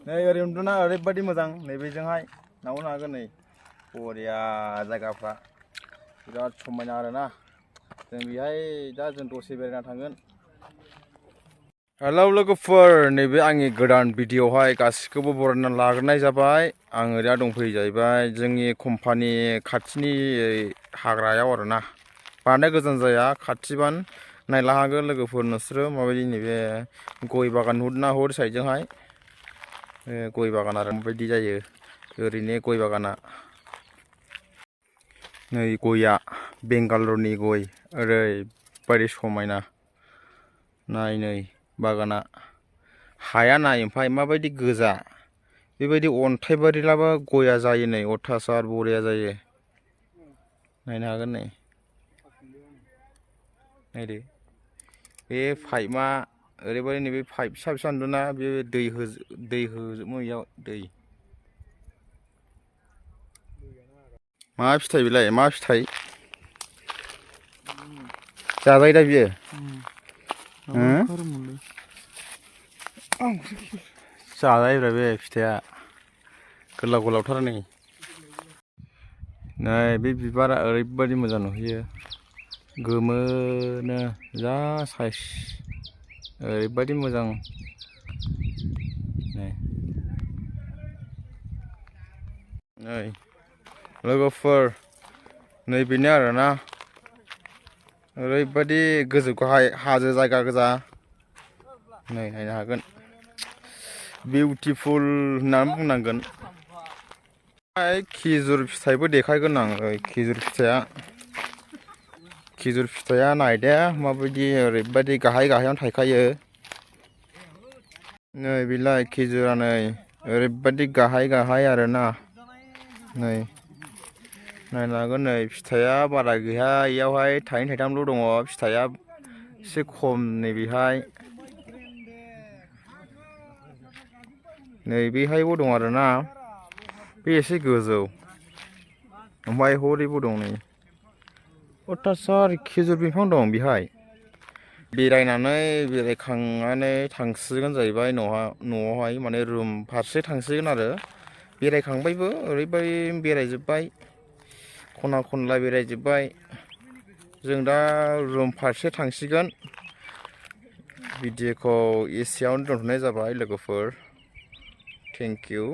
नै ओरै उन्दुना ओरैबायदि मोजां नैबेजोंहाय नावनो हागोन नै बरिया जायगाफ्रा बिराद समायना आरोना जों बेहाय दा जों दसे बेरायना थांगोन। हेलौ लोगोफोर, नैबे आंनि गोदान भिडिअ'आवहाय गासिखौबो बरायना लाग्रोनाय जाबाय। आङो दा दंफैयो जाहैबाय जोंनि कम्पानि खाथिनि हाग्रायाव आरोना, बांद्राय गोजान जाया, खाथिबान नायला हागोन लोगोफोर नोंसोरो माबायदि नैबे गय बागान नुहुरना हर साइडजोंहाय गय बागान आरो माबायदि जायो ओरैनो गय बागाना। नै गया बेंगालरनि गय ओरैबायदि समायना नाय नै बागाना, हाया नाय ओमफ्राय माबायदि गोजा, बेबायदि अन्थाइ बारिलाबा गया जायो नै अथासार बरिया जायो। नायनो हागोन नै नायदो बे पाइपआ ओरैबायदि नैबे पाइप फिसा फिसा नुदोंना, बे दै होजोबो इयाव दै। मा फिथाइ बेलाय, मा फिथाइ जाजायो दा बियो? जाजायोब्रा बे फिथाइया, गोलाव गोलावथार नै। नै बे बिबारा ओरैबायदि मोजां नुहैयो, गोमोनो जा साइस ओरैबायदि मोजां। नै लोगोफोर नैबेनो आरोना, ओरैबायदि गोजौ गाहाय हाजो जायगा गोजा। नै नायनो हागोन, बिउटिफुल होननानै बुंनांगोन। खिजुर फिथाइबो देखायगोन आं। खिजुर फिथाइया नायदे माबायदि, ओरैबायदि गाहाय गाहायावनो थायखायो। नै बेलाय खिजुरा नै ओरैबायदि गाहाय गाहाय आरोना। नै नायनो हागोन, नै फिथाइया बारा गैया इयावहाय थाइनै थाइथामल' दङ फिथाइया एसे खम नै बेहाय। नै बेहायबो दं आरोना, बे एसे गोजौ, ओमफ्राय हरैबो दं नै अथासार खिजुर बिफां दं बेहाय। बेरायखांनानै थांसिगोन जाहैबाय न'आवहाय, माने रुम फारसे थांसिगोन आरो। बेरायखांबायबो ओरैबायदि बेरायजोब्बाय, खना खनला बेरायजोब्बाय। जों दा रुम फारसे थांसिगोन। भिडिअ'खौ एसेयावनो दोनथ'नाय जाबाय लोगोफोर, थेंक इउ।